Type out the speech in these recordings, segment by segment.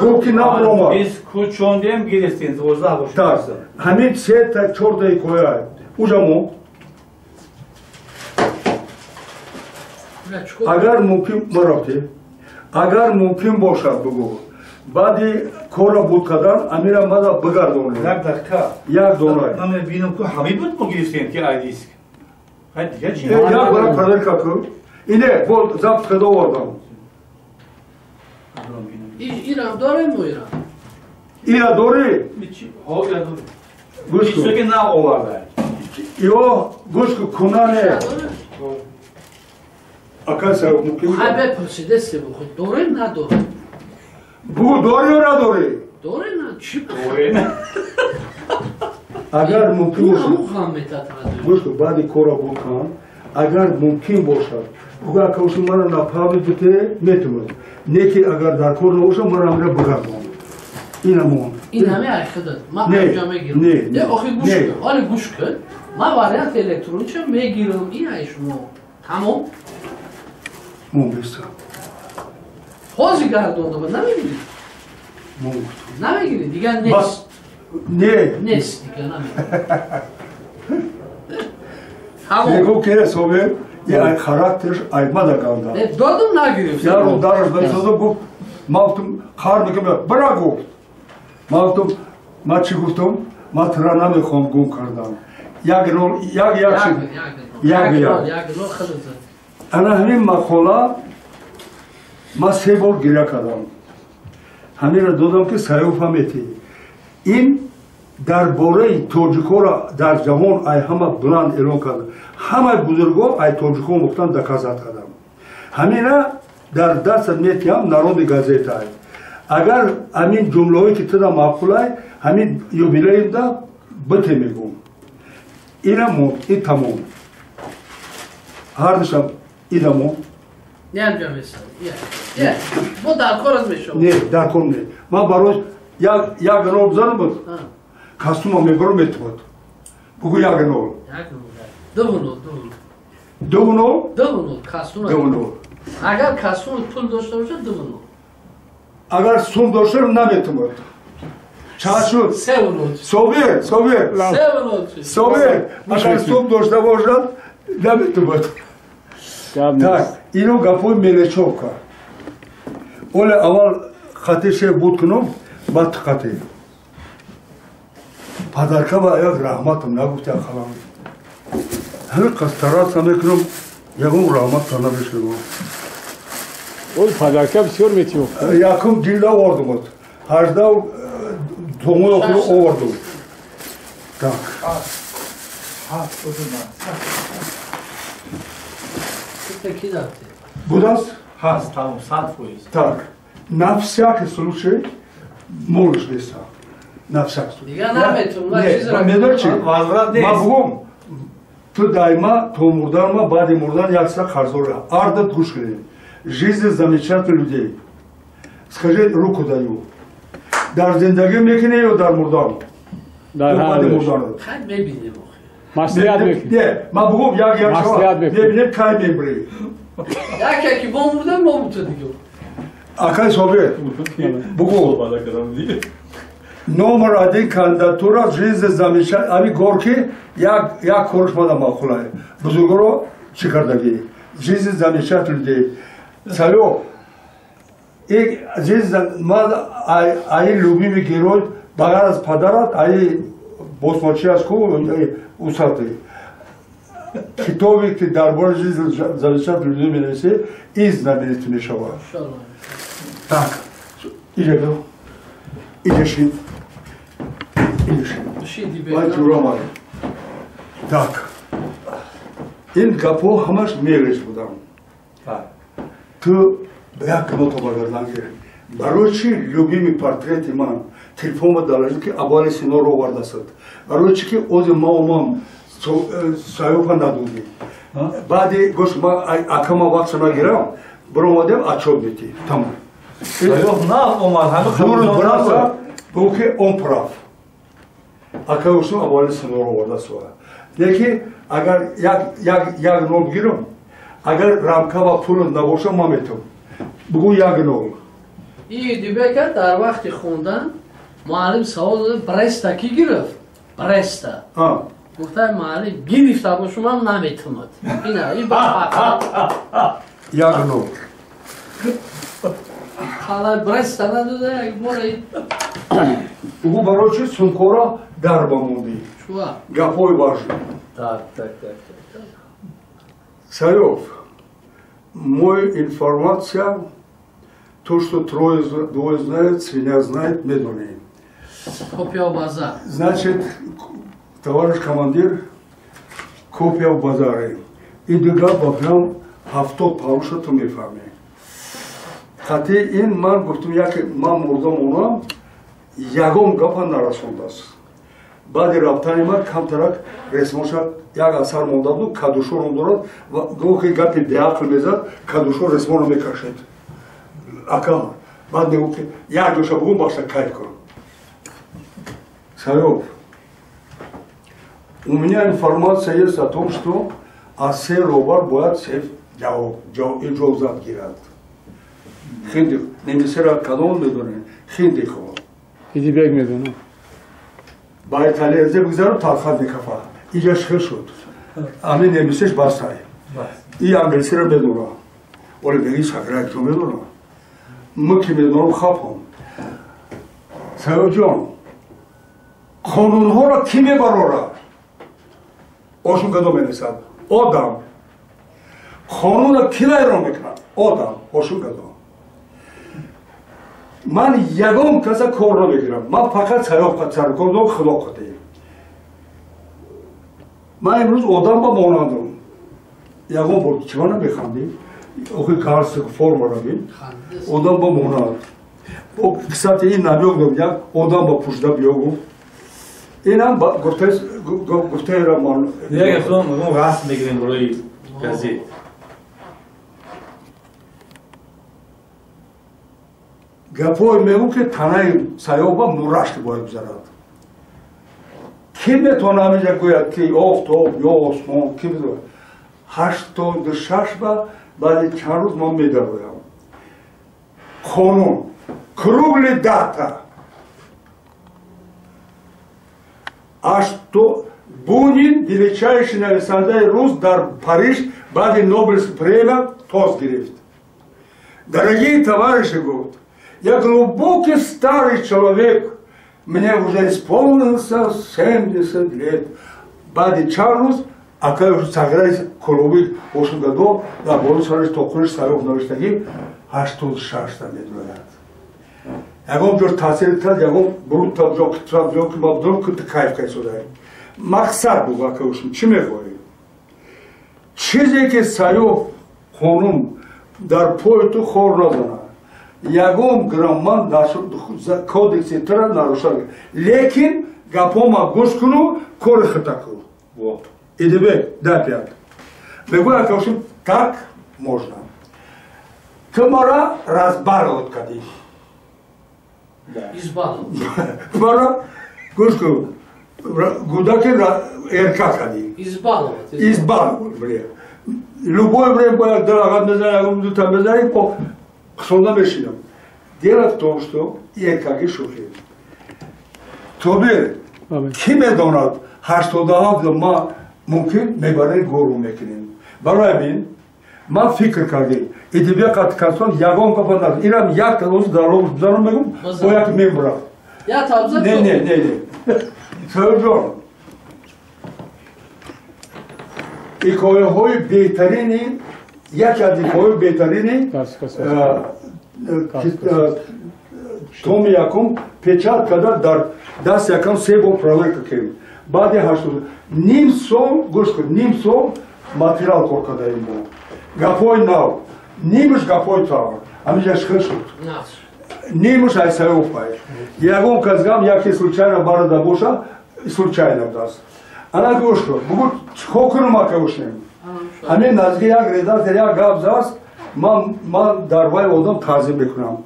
Гуфт ки набуромад. Биз кӯчондем, гирифтем 12 бошад. Так, ҳамин сета чорта ҳикоя. Ужамо. Агар мумкин марафти, агар мумкин бошад бугӯ. Баъди корра буд кардан амира мада бигардонед. Як дақиқа. Як дона. Ман мебинам ку ҳамин буд мо гирифтем ки ай диск. Хай дига чи? Як бара проверка кун. Ине, бо запись карда овардам. Ирам дорем мо ирам. Ира дорӣ? Ҳо, ира дорӣ. Гӯш кун. Чизе ки нав оварда. Ё, гӯш кун, куна не. Акай сабаб мумкин. Хай бепурсиде себу худ дорем надорем. Бугу дорӣ ё надорӣ? Дорем на, чӣ Дорем. Агар мумкин бошад. Ҳам метатрадем. Гӯш кун, баъди корро буд кун, агар мумкин бошад, бугу ака оши мара напави бите метавонад. Не ки агар дар кор набошад, мара амра бигардон. Ина мон. Ин ҳаме ай худат. Ман Не, анҷа мегирам. не, Не, охи гӯш не. кун. Оли гӯш кун. Ман вариант электронича мегирам. Ин ай шумо. Тамом. Мон беста. Ҳозир гардонда намегирӣ? Мон гуфтам. Намегирӣ, дигар нест. Бас. Не. Нест, дигар намегирӣ. Тамом. Мегӯ ки собе, я ай характерш ай мада ганда. Не, додум нагирифт. Я рӯ дараш бесоза гуфт, ман гуфтам, қар мекунам, бира гуфт. Ман гуфтам, ман чӣ гуфтам? Ман тура намехоҳам гум кардан. Як нол, як як шуд. Як Як як. Як нол худат. Ана ҳамин мақола ман се бор гиря кардам. Ҳаминро додам ки Саёфа метӣ. Ин дар бораи тоҷикҳоро дар ҷаҳон ай ҳама буланд эълон кардам. Ҳамаи бузургҳо ай тоҷикҳо мухтан доказат кардам. Ҳамина дар дастат метиҳам народи газетаи. Агар ҳамин ҷумлаҳое ки туда маъқулай, ҳамин юбилейда бите мегӯм. Ина монд, ин тамом. Ҳардушам ида монд. Не анҷа месад. Я. Бо дар корат мешавад. Не, дар кор не. Ман барои як нол бизанам буд. Костюма мебарам метавад. Бугу як нол. Як нол. Ду нол, ду нол. Ду нол? Ду нол, костюма. Ду нол. Агар костюм пул дошта бошад, ду нол. Агар сум дошта наметавад. Чанд шуд? Се нол. Собир, собир. Се нол. Собир, агар сум дошта бошад, наметавад. Так, ино гапои Мелечовка. Оле аввал хати шеф буд кунум, баъд хати. Падарка ба як раҳматам нагуфта халам. Ҳамин қад стараться мекунам, ягон раҳмат намешунавам. Ой, падарка бисёр метиёфт. Якум ҷилда овардумад. 18 томои охиро овардум. Так. Будааст? Ҳаст, тамом, 100%. Так, на всякий случай молиш неста. На всякий случай. Дигар наметавонам, Не, чизро медонӣ чӣ? Возврат нест. Ман бугум, ту дайма то мурдан ма баъди мурдан як са қарздор. Ардат гӯш кунед. Жизнь замечательных людей. Скажи, руку даю. Дар зиндагӣ мекунӣ ё дар мурдан? Дар Ё баъди ҳар мурдан? Хай мебинем охир. Маслиҳат мекунӣ. Не, ман бугум як як шава. Маслиҳат мекунӣ. Мебинем кай мебурӣ. Як яки бо мурдан мо бута дига. Акай Собир, бугу. Номер один кандидатура жизнь замечательных. Ами Горки як як корш мада маъқулай. Бузургоро чӣ кардагӣ? Жизнь замечательных людей. Саё, и жизнь мад ай любимый герой багар аз падарат ай босмачи аз ку усаты. Китобе ки дар бораи жизнь замечательных людей менависӣ, ин знаменитый мешавад. Так, иҷа бё. Иҷа шин. Иҷа шин. Ман ҷура ман. Так. Ин гапҳо ҳамаш мелеш будам. Ту як нота багардан гир. Барои чӣ любимый портрети ман телефонба далажид ки Абуали Синоро овардасад. Барои чӣ ки ози ма омам Саёфа надодӣ. Баъди гӯш ма акама вақтша нагирам, биромадем отчёт метӣ. Тамом. Саёф нав омад, ҳанӯз Дуруст қабул бираса, набуд. бу ки он прав. Акай ушум Абуали Синоро овардасад. Лекин агар як нол бигирам, агар рамка ва пул набошам, ман метавонам. Бугу як нол. Идибека дар вақти хондан муаллим савол дод, Бреста ки гирифт? Бреста. Гуфта муаллим гирифта бошум ҳам наметавонад. Ина ин ба як нол. Ҳала Бреста надода як бора Угу барои чи сумкора дар ба мондӣ. Чуа? Гапҳои баши. Так, так, так, так. Царёв, мой информация, то, что трое, двое знают, свинья знает, медуни. Копия в базар. Значит, товарищ командир, копия в базаре. И дигар ба филам 70 палуша ту мефаҳмӣ. Хати ин ман гуфтум, яке ман мурдам онам, ягон гапа нарасондааст. Баъди рафтани ман камтарак ресмоша як асар монда буд, кадушоро дорад ва гоҳе гапи беақл мезад, кадушо ресморо мекашид. Ака, баъд мегуфт ки як ҷоша бугум бахша кайф кун. Саёв, у меня информация есть о том, что аз се робар бояд сеф иҷозат гирад. Хинди, немисера кадом медонед? Хинди хо. Идибек медонам. Ба италиязе бигзару талхат мекафа. Иҷаш хел шуд. Ами немисеш бастай. И англисиро медонам. Оле беги сагра ҷо медонам. Мо ки медонам хапам. Саёвҷон, қонунҳоро кӣ мебарорад? Ошун кадом менависад? Одам. Қонунро кӣ вайрон мекунад? Одам. Ошун кадом. Ман ягон каса кор намегирам. Ман фақат Саёв саркор дорам, Худо қатъӣ. Ман имрӯз одам ба монандам. Ягон бор чима намехандӣ? Охи галстук формаро бин. Одам ба монанд. О, кстати, ин намёк дод, як одам ба пушда биё гуфт. Инам гуфтаеро ман. Як афсон мо расм мегирем барои газет. Гапҳое мегӯ ки танаи Саёба мурашки бояд гузарад. Кӣ метавонад ҳаминҷа гӯяд ки офтоб ё осмон, кӣ метавонад? 86 ба баъди чанд рӯз ман медароям. Қонун, кругли дата. Ашто Бунин, величайший нависандаи рус, дар Париж баъди Нобелевский премия тоз гирифт. Дорогие товарищи, гуфт, я глубокий старый человек, мне уже исполнился 70 лет. Баъди чанд рӯз акай саграи Колобӣ ошугадо дар болои сараш тоқуриш Саёв навиштагӣ 86-та медояд. Ягон ҷо таъсир кард, ягон бурутта ҷо китра ҷо ки ма дур ки кайф кайсодаем. Мақсад буд акай ошум, чӣ мехоҳӣ? Чизе ки Саёв қонун дар пои ту хор назанад. Ягон грамм ман кодекси тура нарушал. Лекин гапома гӯш куну, кори хита ку. Идибек, дай пять. Мегӯяд, ки ошум так можно. Ту мара разбаловать кардӣ. Избаловать. Мара гӯш кун, гудаки эрка кардӣ. Избаловать. Избаловать, бля. Любое время бояд дарағат мезанӣ, ягон дута мезанӣ, по қисонда мешинам. Дело в том, что эркаги шӯхӣ. Тобир, кӣ медонад 87 ма мумкин мебарем гору мекунем. Барои ҳамин ман фикр кардем, Идибек Қатикасон ягон гапа надод. Инам як талоз дар бизанам мегум, бо як мембурам. Не, не, не, не. Саёвҷон, ҳикояҳои беҳтарини, яке аз ҳикояҳои беҳтарини томи якум печат карда дар даст якам се бор проверка кардем. Баъди 80 ним сол, гӯш кун, ним сол материал кор кардаем мо. Гапҳои нав, нимаш гапҳои тавр. Ҳаминҷаш хел шуд. Нимаш ай Саёв пай. Ягон кас гам яке случайно барада боша, случайно будааст. Ана гӯш кун, бугӯ чикор кунам ака ошем? Ҳамин наздики як редактор як гап заст, ман дар вай одам таъзим мекунам.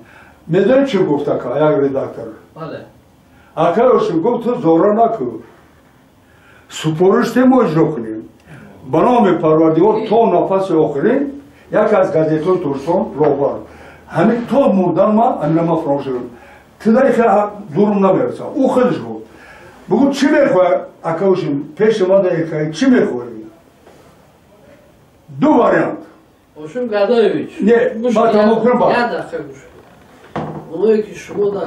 Медонӣ чӣ гуфт ака як редактор? Ака ошем гуфт, ту зора накун. Супориш мо иҷро кунем. Ба номи Парвардигор то нафаси охирин яке аз газетҳои Турсон роҳбар. Ҳамин то мурдан ма амина ма фаромӯш кардам. Тидаи хеле дурум намерасам. Ӯ худаш гуфт. Бугу чӣ мехоҳӣ акаушин пеши ма даихоҳӣ чӣ мехоҳӣ? Ду вариант. Ошум Гадоевич. Не, ма тамом кунам ба. Як дақиқа гӯш кун. Оное ки шумо да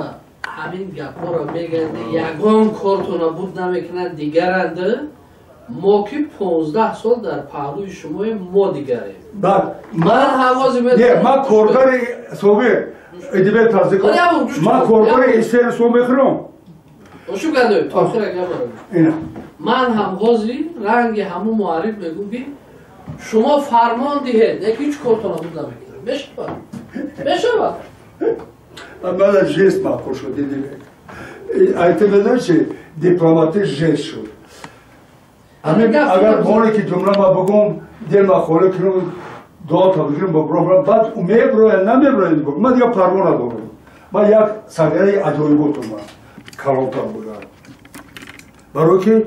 ҳамин гапҳоро мегӯянд, ягон кортона буд намекунанд, дигаранд. Мо ки 15 сол дар паҳлӯи шумоем, мо дигарем. Ман ҳавози Не, ман коргари собир Эдибек Таздиков. Ман коргари истери сом мехӯрам. Ошум Гадоевич, то охира гапро. Ман ҳам ҳозир ранги ҳамун муарриф мегӯм ки шумо фармон диҳед, яки ҳеҷ кортона буд намекунад. Мешавад. Мешавад. Мана жест маъқул шуд, Эдибек. Ай ты медонӣ чи дипломатӣ жест шуд. Ҳамин агар боре ки ҷумла ма бигӯм, дил ма холӣ кунам, дуо та бигирам, бибурам, баъд меброяд, намеброяд, ман дигар парво надорам. Ман як сагараи аҷоиботам ман калонтар будам. Барои ки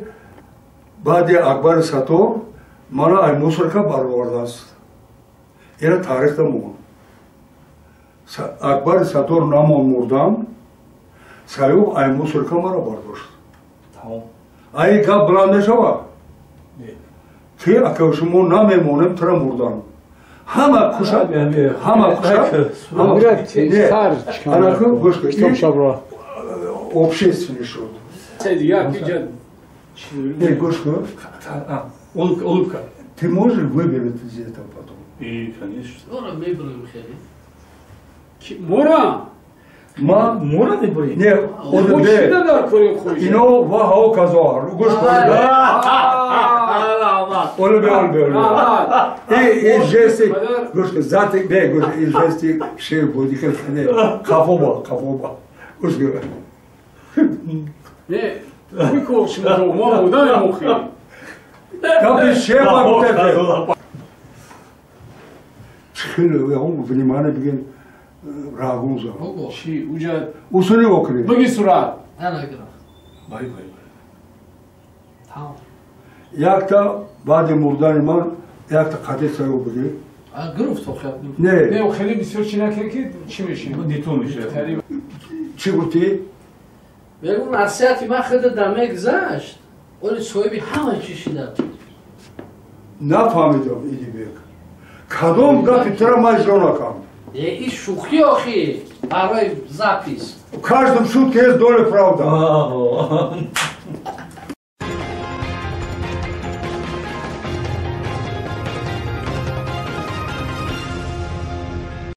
баъди Акбари Саттор мана ай мусорка баровардааст. Ина таърихта мон. Акбари Саттор намон мурдам, Саюб ай мусорка мара бардошт. Ай гап баланд мешавад? Ки ака шумо намемонем тура мурдан. Ҳама кушад, ҳама кушад. Анаку гӯш кун. Общественный шуд. Не, гӯш кун. Улыбка. Ты можешь выбрать из этого потом? И, конечно. Мора мебурем хеле. Мора? Ма мора мебурем? Не, одде. Ино ва хао казо. Гӯш кун. Олбе, олбе, олбе. И жести, гӯш кун, зати, не, гӯш, и жести шеф буди, не, қафоба, қафоба. Гӯш кун. Не, куй шумо мо мудам мухи. Гапи шефа гуфтед. Хеле он внимание бигин рагун за. Чи уҷа усули окри. Биги сурат. Нагира. Бай бай. Тамом. Якта баъди мурдани ман якта қади саё биги. А гирифт охир. Не. Не, хеле бисёр чи накард ки чӣ меши? Ниту меша. Чӣ гуфтӣ? Мегӯм насиҳати ман худа да мегзашт. Оли соҳиби ҳама чӣ шида. Нафаҳмидам Идибек. Кадом гапи тура ман иҷро накардам? И шӯхӣ охи барои запис. В каждом шутке есть доля правда.